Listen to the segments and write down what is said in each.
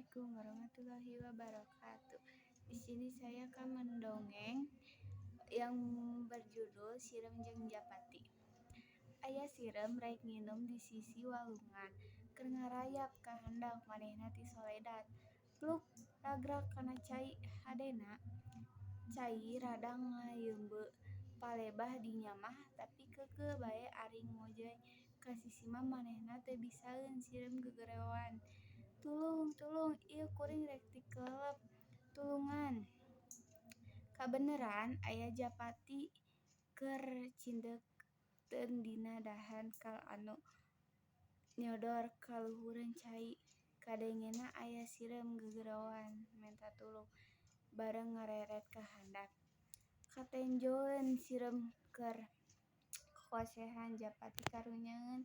Assalamualaikum warahmatullahi wabarakatuh. Di sini saya akan mendongeng yang berjudul Sireum jeung Japati. Aya sireum rek nginum di sisi walungan, keur ngarayap ka handap manehna tisoledat. Pluk ragrag kana cai hadena. Cai rada ngayeumbeut palebah dinya mah tapi keukeuh bae ari ngojay ka sisi mah manehna teu bisaeun. Sireum gegeroan, "Tulung, tulung, ieu kuring rek tikelep, tulungan." Kabeneran aya Japati keur cindekteun dina dahan kal anu nyodor ka luhureun cai. Kadengena aya sireum gegeroan menta tulung bareng ngareret ka handap. Katenjoeun sireum keur kokosehan. Japati karunyeun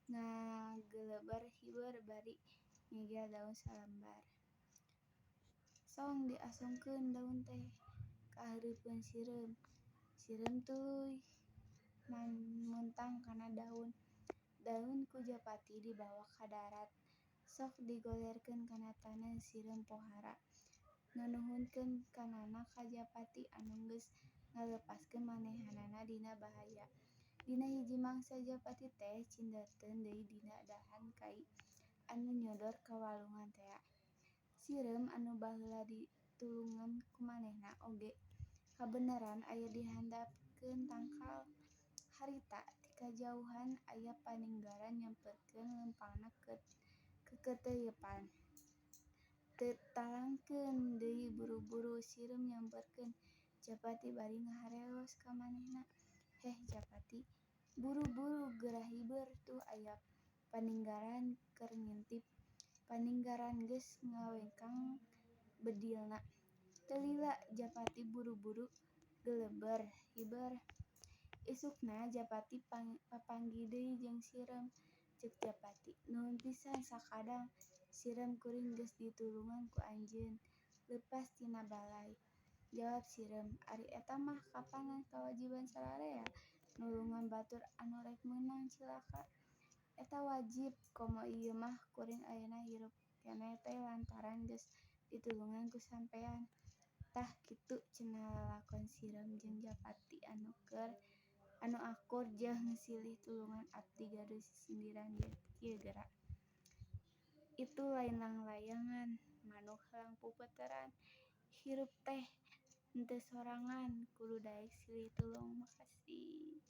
ngageleber hiber bari ngegel daun salambar. Song diasongkeun daun teh ka hareupeun sireum. Sireum tuluy muntang kana daun. Daun ku Japati dibawa ka darat sok digolerkeun kana taneuh. Sireum pohara nganuhunkeunana ka Japati anu geus ngalepaskeun manehanana tina bahaya. Dina hiji mangsa Japati teh cindekteun deui dina dahan kai anu nyodor ka walungan tea. Sireum anu baheula ditulungan ku manehna oge kabeneran aya di handapeun tangkal. Harita ti kajauhan aya paninggaran nyamperkeun leumpangna keukeuteuypan. Teu talangkeun deui buru-buru sireum nyamperkeun Japati bari ngaharewos ka manehna, "Heh Japati, buru-buru geura hiber tuh aya paninggaran keur ngintip." Paninggaran geus ngawengkang bedilna. Teu lila Japati buru-buru geleber hiber. Isukna Japati papanggih deui jeung sireum. Ceuk Japati, "Nuhun pisan sakadang sireum kuring geus ditulungan ku anjeun leupas tina balai." Jawab sireum, "Ari eta mah kapanan kawajiban sararea nulungan batur anu rek meunang cilaka. Eta wajib, komo ieu mah kuring ayeuna hirup keneh teh lantaran geus ditulungan ku sampean." Tah kitu cenah lalakon sireum jeung Japati anu akur jeung silih tulungan. Abdi gaduh sisindiran kieu geura. Itu lain langlayangan, manuk helang puputeran. Hirup teh henteu sorangan, kudu daek silih tulung. Makasih.